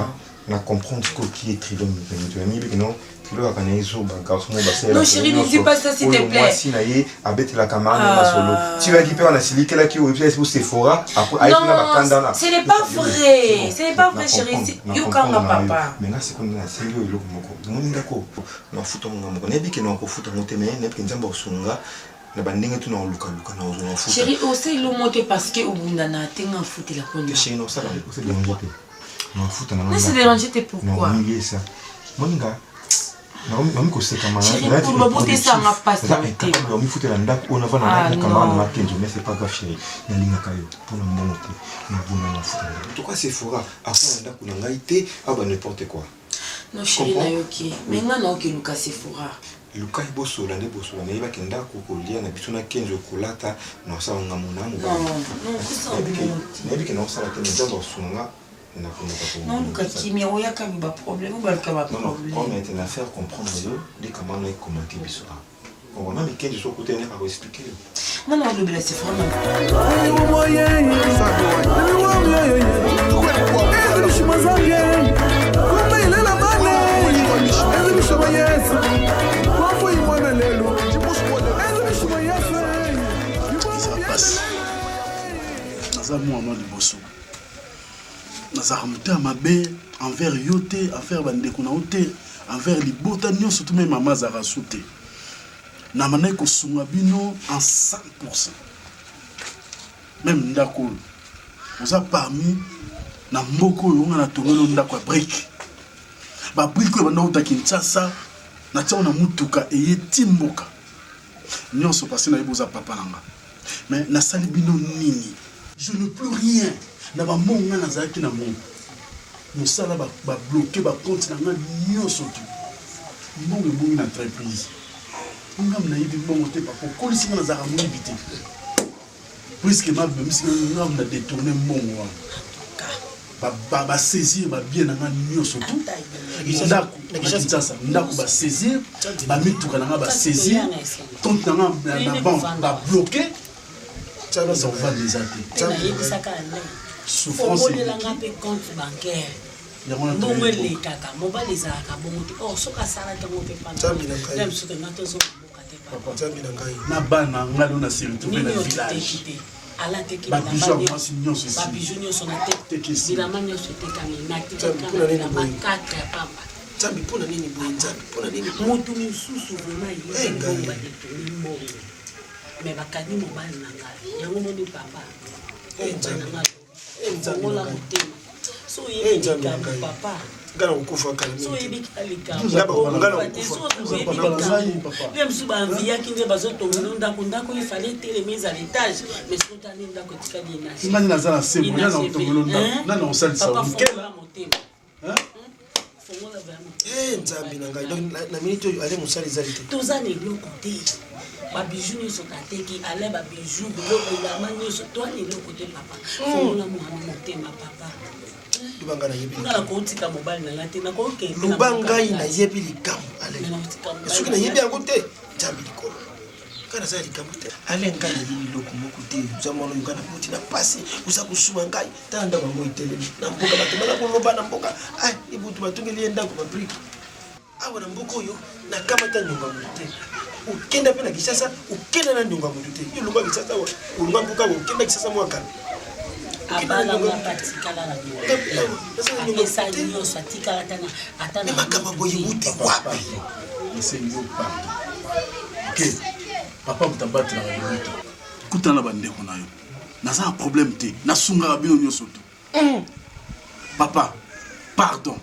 Na comprendre sikoyo qui est Trilo Mpengi. Nayebi que non, Trilo azalaka na ye zoba, garçon moko basalelaka Non, chérie, ye ne dis nyonso. pas ça, s'il te Oyo plaît. mwasi na ye abetelaka maman Ah. masolo. Ti oyaki mpe wana asilikelaki oyo epesi bo Sephora, après ayaki na bakanda na. Non, ce n'est pas vrai. Ce n'est pas vrai, chérie. Yokanga papa. Mais nga sikoyo nde nasengi oyo eloko moko. Namoni ndako nafuta ngo nga moko. Nayebi ke nakofuta ngo te mais nayebi ke Nzambe akosunga na bandenge tu naolukaluka nakozwa mafuta. Chérie, osali lo mo te parce que obundana te nga afutela ko Te chérie, naosala ose déranger te. Nafuta na nga. Na se déranger te pourquoi? Naomiliesa. Moninga naomi kosekama Chérie, pour babotesa nga pasi na motema. naomifutela ndako oyo navanda Ah, na camarade non. na kenzo mais c'est pas grave chérie nalingaka yo mpona mbongo te nabona nafuta ndako. En tout cas Sephora afuna ndako na ngai te aba n'importe quoi. Non, chérie, Comprends? nayoki. Mais nga naoki luka Sephora. Luka bosola nde bosola nayebaki ndako kolia na biso na kenzo kolata naosala nga mona Non, non, kosala bongo te. nayebi ke naosala te mais nzambe akosunga nakomeka Naoluka kimia, oyaka mi ba problème, obaluka ba problème. problème ete na faire comprendre yo nde kama na ekomaki biso a wana mikendi so okutani akoexplike yo. Nga naolobela Sephora na Eza pasi naza mwana liboso nazalaka motema mabe envers yo te, envers bandeko na yo te, envers libota nyonso to me mama azalaka su te. Na bandaki kosunga bino en 100%. Même ndako oyo oza parmi na mboka oyo nga natongeli yo ndako ya brike, babrike oyo banda uta Kinshasa natiango na mutuka eye ti mboka nyonso parce nayebi oza papa na nga. Mais nasali bino nini? Je n'ai plus rien na bambongo nga nazalaki na ngo mosala babloke bacompte na nga nyonso tu mbongo ebongi na entreprise ngam nayebi mbongo te papa okolisi nga nazalaka moyibi te puiske mabimisi ngam na détourne mbongo wana basaisir babien na nga nyonso tu ndako na Kinshasa ndako basaisir bamituka na nga basaisir compte na nga na banque babloke baza kovanda eza te. Nayebisaka Alain, Souffrance omonelanga mpe compte bancaire Yango wana mbongo toyebi. elekaka mobali ezalaka bongo te or soki asalaki yango mpe Nzambe na ngai. pana biso tonga tozonga mboka te papa. Nzambe na ngai. Na bana ngai lelo na se retrouve Nini na oyo village. toteki te alateki Ba bijoux ya mwasi nyonso esili. babiju nyonso na Teki esili. bilamba nyonso etekami Nzambe, natikaka mpona na nini bilamba boye? 4 ya pamba. Nzambe mpona nini boye? Nzambe mpona nini boye? Moto mosusu vraiment Eh, yebi ngai. mbongo badetourne mbongo mais bakangi mobali na ngai yango moni papa. Eh, Mobali na Nzambe. ngai Eh, Nzambe na fongola ngai. motema so Eh, oyebi Nzambe na likambo ngai. papa Ngai nakokufa kala so mingi te. oyebi likambo Nga ba- nga okufa te nakokufa. so oyebi Papa na ngai, likambo papa. nde mosusu baenviaki nde bazotonga ndako ndako efale etelema ezala etage mais soki otali ndako etikali Ngai naza na sembo, nani inachevé. nakotongela ndako? Hein? Nani nakosalisa Papa, mokela? fongola motema. Fongola vraiment. Eh, Nzambe na ngai. Donc na minute oyo ale mosala ezali te. Toza na eloko te babiju nyonso tateki ale babiju biloko elamba nyonso toa na eloko te papa fongola mwana motema papa. Luba ngai nayebi. Nga nakotika mobali na ngai te nakokende Luba ngai nayebi likambo ale. Soki nayebi yango te, Nzambe likolo. Ngai naza ya likambo te. Ale ngai nayebi eloko moko te. Oza mwana oyo ngai nabuti na pasi, oza kosunga ngai. Tala ndako yango etelemi. Na mboka bato baza koloba na mboka. Ai, ibutu batongeli ye ndako babrike. Awa na mboka oyo nakamata nyonga moto te. Okenda mpe na Kinshasa, okenda na nyonga moto te. Yo olongwa Kinshasa awa, olongwa mboka awa, okenda Kinshasa mwa kala. Abala nga mpe atikala na nyongo apesa nyonso atikala ata na makambo boye wuti wapi? Nasengi yo pardon ok papa moto abatelaka libota kutana na bandeko na yo naza na problème te nasungaka bino nyonso te papa pardon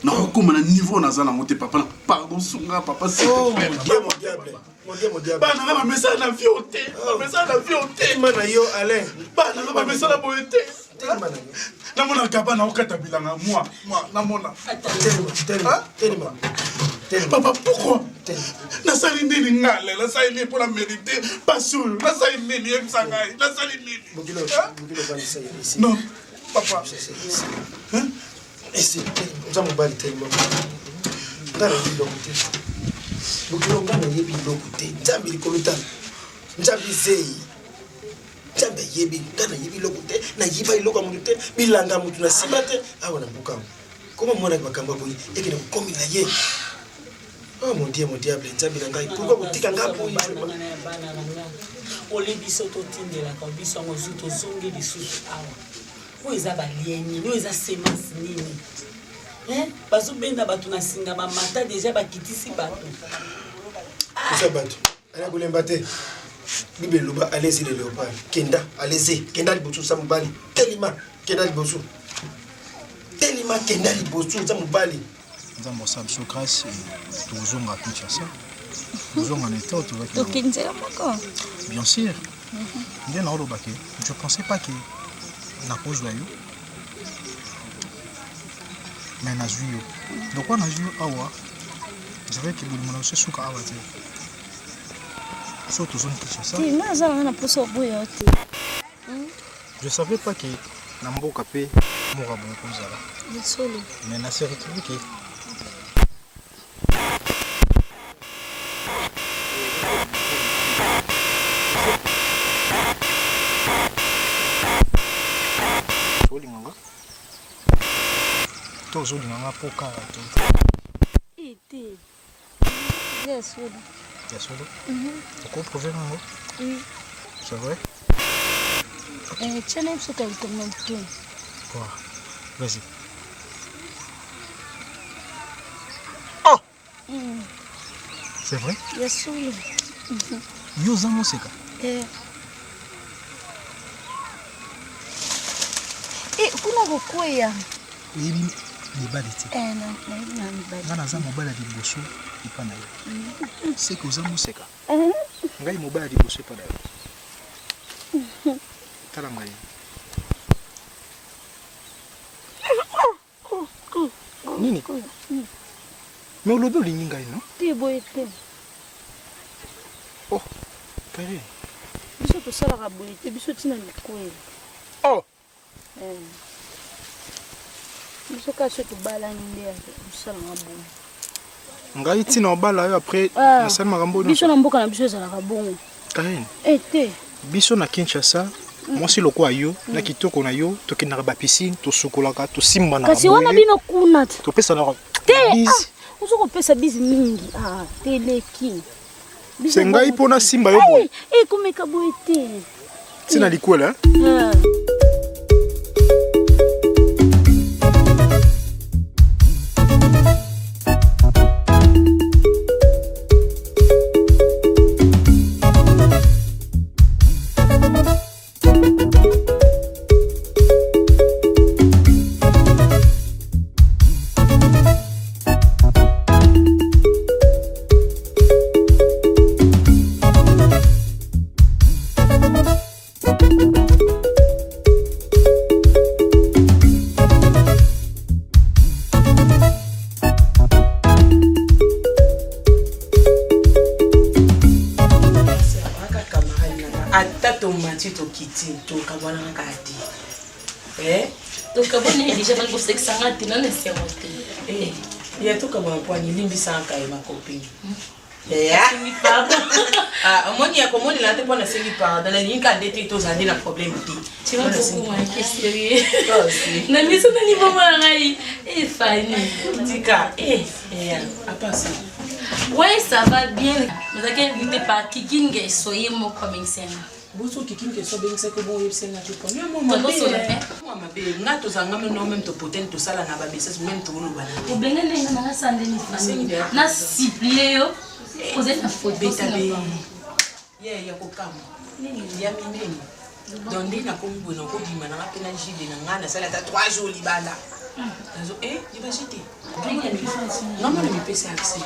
nakokóma na niveau naza nango te papa pardon sunga papa s'il te plaît. Mon diable, mon diable. Mon diable, mon diable. Bana nga bamesana na vie te bamesana na vie te Telema na yo Alain. Bana nga bamesana boye te Telema na yo. Namonaka bana okata bilanga moi moi namona. Telema, telema, telema. Papa pourquoi nasali nini ngale nasali nini mpona mérite pasi oyo nasali nini yebisa ngai nasali nini? Bokilo, bokilo vandisa ye ici. Non papa. Ici, telema. Oza mobali telema. Ngai nayebi eloko te. Bokilo ngai nayebi eloko te. Nzambe likolo tala. Nzambe zei. Nzambe ayebi ngai nayebi eloko te. Nayiba eloko ya motu te. Bilanga ya motu na nsima te. Awa na mboka awa. Koma mwana makambo ya boye ekende kokomela ye. Oh mon Dieu, mon diable, Nzambe na ngai, pourquoi kotika ngai boye vraiment? Bana na nga ole biso totindelaka biso yango zu tozongi lisusu awa oyo eza balie nini oyo eza semence nini Hein? Bazobenda bato na singa bamata deja bakitisi bato. Eza bato. Ala kolemba te. Bible eloba allez-y le léopard. Kenda, allez-y. Kenda liboso sa mobali. Telima, kenda liboso. Telima, kenda liboso sa mobali. Nzambe osala biso grâce tozonga Kinshasa. Tozonga na etat tozalaki. Tokende nzela moko. Bien sûr. Nde naoloba ke je pensais pas que nakozwa yo mais nazwi yo lokola nazwi yo awa je veux ke bolingo na biso esuka awa te so tozongi kinshasa te nga naza nanga na mposa oboya yo te hmm? je savais pas ke na mboka mpe mboka boye kozala solo mais na se retrouve ke Olinga nga? To ozolinga nga mpo kaka to? Eh, te. Ya solo. Ya solo? Okoprouve nga ngo? Oui. C'est vrai? Eh, tia na biso kalito na moto. Quoi? Vas-y. Oh! C'est vrai? Ya solo. Yo oza moseka? Eh. Eh, kuna kokweya. Oyebi mibali te. Eh, nayebi na mibali. Nga naza mobali ya liboso epa na yo. Seke oza moseka. Ngai mobali ya liboso epa na yo. Tala ngai. Nini? Mais olobi olingi ngai non? Te boye te. Oh, Karine. Biso tosalaka boye te, biso tina likwela. Oh. Eh. Biso kaka soki tobalani nde tosalaka bongo. Ngai tina obala yo après ah, nasali makambo oyo. Biso na mboka na biso ezalaka bongo. Karine. Eh te. Biso na Kinshasa mwasi lokola yo na kitoko na yo tokendaka ba piscine tosukolaka tosimbanaka kasi wana bino kuna te topesanaka te ah, ozo kopesa bizi mingi ah, teleki se ngai mpo nasimba yo boye ekomeka eh, boye te ntina likwela ah. Ata tomati tokiti tokabwana kaka te eh? Tokabwana deja bali kosekisa nga te nana esengo te eh, ya tokabwana mpo anilimbisaka ye makopini ah, omoni ya komonela te mpo nasengi pardon nalingi kaka nde te tozala nde na problème te Tu vas beaucoup manquer sérieux. Na miso na liboma na ngai. Eh Fanny. Tika. Eh, eh, à part ça. Ouais, ça va bien. Vous avez invité par Kiki Ngeso ye moko abengisanga. Boso Kiki Ngeso abengisaki bongo oyebisanga te po. Tobosola pe. Mwa mabe nga tozanga meme no meme topotani tosala na ba message meme toloba na. Obenge ndenge na nga sandeni Fanny. Na supplier yo. Ozali na faute. Beta be. Ye ya kokamwa. Ya minene. Donc nde nakomi boye nakobima nanga mpe na jibe na ngai nasali ata 3 jours libanda. Nazo eh libaji te. Nga mwana mipesa accès.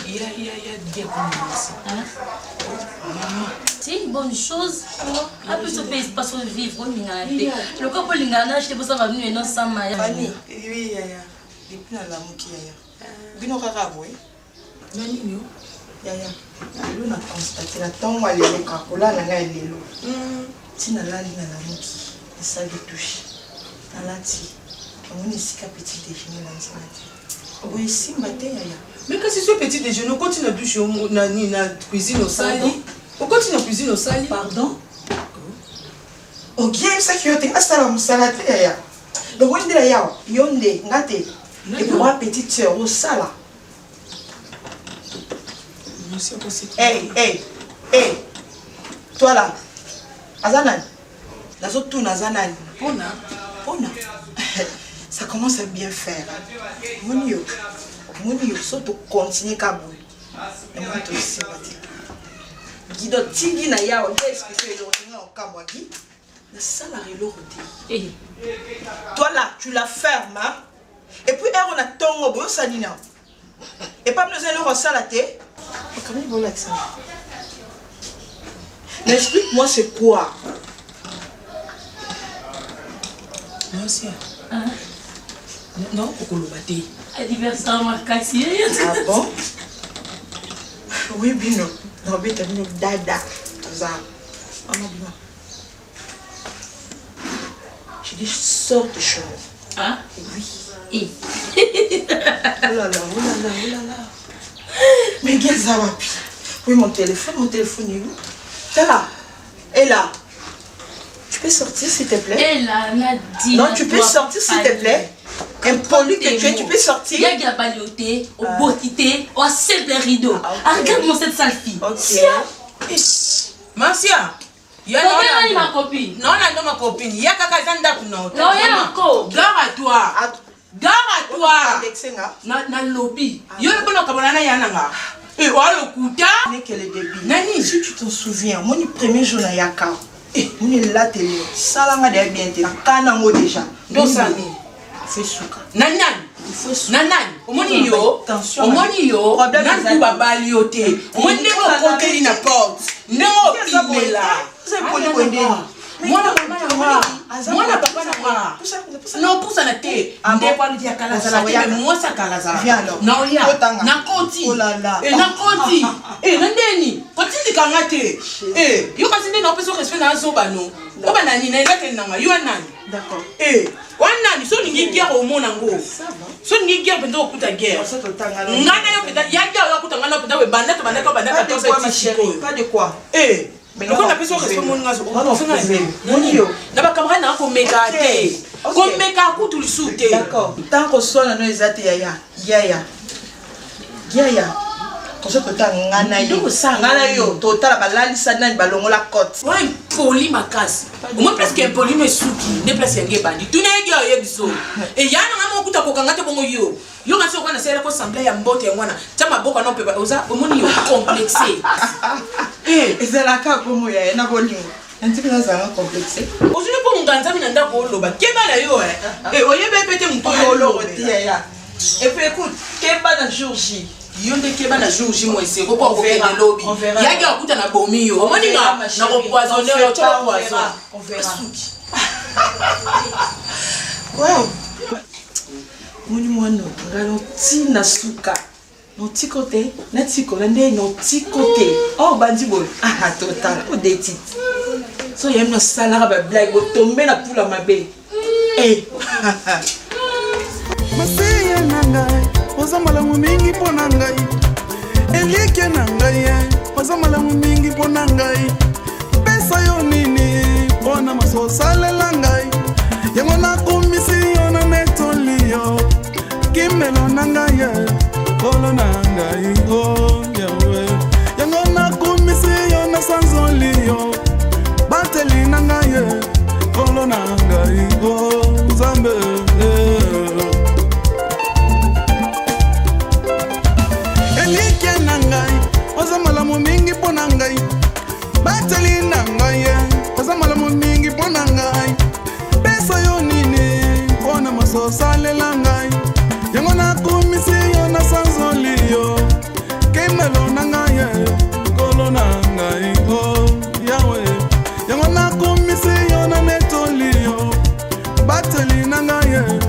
Ya ya ya dia komi mwasi. Mama. C'est une bonne chose. Ape so pe espace oyo vivre olingana te. Lokola bolingana na acheter bosala bino eno sans maya. Fanny, oui yaya. Depuis nalamuki yaya. Bino kaka boye. Na nini yo? Yaya, lelo na constate na ntongo ya lelo kaka kolala na ngai lelo. Ti nalali nalamuki, nasali douche, nalati, namoni esika petit déjeuner na nzela te. Boye esimba te yaya. Mais kasi so petit déjeuner okoti na douche na nini na cuisine osali? Okoti na cuisine osali? Pardon? Okiyebisaki yo te asala mosala te yaya. Donc oyo nde na yawa yo nde nga te. Et puis oa petite sœur osala. Hey, hey, hey. Toi là. Aza nani? Nazotuna aza nani? Pona, pona. Ça commence à bien faire. Moni yo. Moni yo so to continuer ka boye. Namoni tosimba te. Guido tingi na yawa nde explique eloko te nga okamwa gi. Nasalaka eloko te. Eh. Toi là, tu la fermes hein? Et puis heure na tongo boyo osali nini awa? Epa bino eza eloko osala te? Makambo nini bolakisa nga? Mais explique-moi c'est quoi? Mwasi non okoloba te. Anniversaire makasi. Ah bon? Oui bino, nabeta bino dada. Toza. Mama bima. Je dis sors de chez moi. Ah? Oui. Et. oh là là, oh là là, oh là là. Mais qu'est-ce que Oui, mon téléphone est où? T'es là. Et là. Tu peux sortir s'il te plaît? Et là, Nadine. Non, tu peux sortir s'il te plaît. Impoli que tu es, tu peux sortir. Y'a qui a balioté, au botité, au simple rideau. Ah, regarde-moi cette sale fille. Ok. Marcia. Tobengani ma copine. Non, non, ma copine. Ya kaka eza ndako na yo. Non, ya nko. Gare à toi. Gare à toi. Na na lobi. Yo le bona kabona na ya nanga. Eh, wa lokuta. Nekele début. Nani? Si tu t'en souviens, mon premier jour na yaka. Eh, moni lateli. Salanga de bien te. Na kana ngo déjà. Ndosani. Fais suka. Na nani? Na nani? Omoni yo. Omoni yo. Nani babali yo te. Omoni ndenge okoteli na porte. Ndenge opimela. Mwana mama na nga. Mwana papa na nga. Non, pusana te. Ndeko alobi ya kala azala te, mais mwasi ya kala azala. Naoya. Nakoti. Eh, nakoti. Eh, na ndeni. Kotindika nga te. Eh, yo kasi nde naopesa respect na azoba no. Oba nani na elateli na nga. Yo nani? D'accord. Eh, wana nani so olingi guerre omona ngo. So olingi guerre mpenza okuta guerre. Nga na yo mpenza ya guerre oyo akuta nga na yo mpenza banda to banda to banda 14 ti sikoyo. Pas de quoi. Eh, lokola napesi yo respect moni nga na bacamarade nanga komeka te. Komeka kutu lisusu te. D'accord. Tant koswana no eza te yaya. Yaya. Yaya. Koso totala nga na yo. Nga na yo totala balalisa nani balongola cote. Oyo impoli makasi. Omoni place ke impoli no esuki nde place yango ebandi. Tuna ye gia oyebi so. Eya na nga moko kuta kokanga te bongo yo. Yo nga soki na sala ko sembler ya mbote yango wana. Tia maboko na mpe oza omoni yo complexe. Eh, ezalaka bongo yaya na bolingo. Nandimi nazalaka complexe. Ozwi mpo nganzami na ndako oloba keba na yo eh. Eh, oyebi pe te moto oyo oloba te yaya. Et puis écoute, keba na jour J. Yo nde keba na jour J mo eseko po okokende lobi. Yaki akuta na bomi yo. Omoni nga na ko poisonner yo, tshoko poison. On verra. Suki. Wow. Moni mwana nga ntina suka. Notiko te, natiko na nde notiko te. Oh bandi boye. Ah total, odeti. So yami nasalaka ba blague botombe na pula mabe. Eh. Masiya na ngai oza malamu mingi mpo na ngai elike na ngai oza malamu mingi mpo na ngai pesa yo nini mpo na maso osalela ngai yango nakumisi yo na netoli yo kimelo na ngai kolo na ngai o yawe yango nakumisi yo na sanzoli yo bateli na ngai kolo na ngai o nzambe. Elike na ngai oza malamu mingi mpo na ngai bateli na ngai oza malamu mingi mpo na ngai pesa yo nini mpo na maso osalela ngai yango nakumisi yo na sanzoli yo kemelo na ngai kolo na ngai o yawe yango nakumisi yo na netoli yo bateli na ngai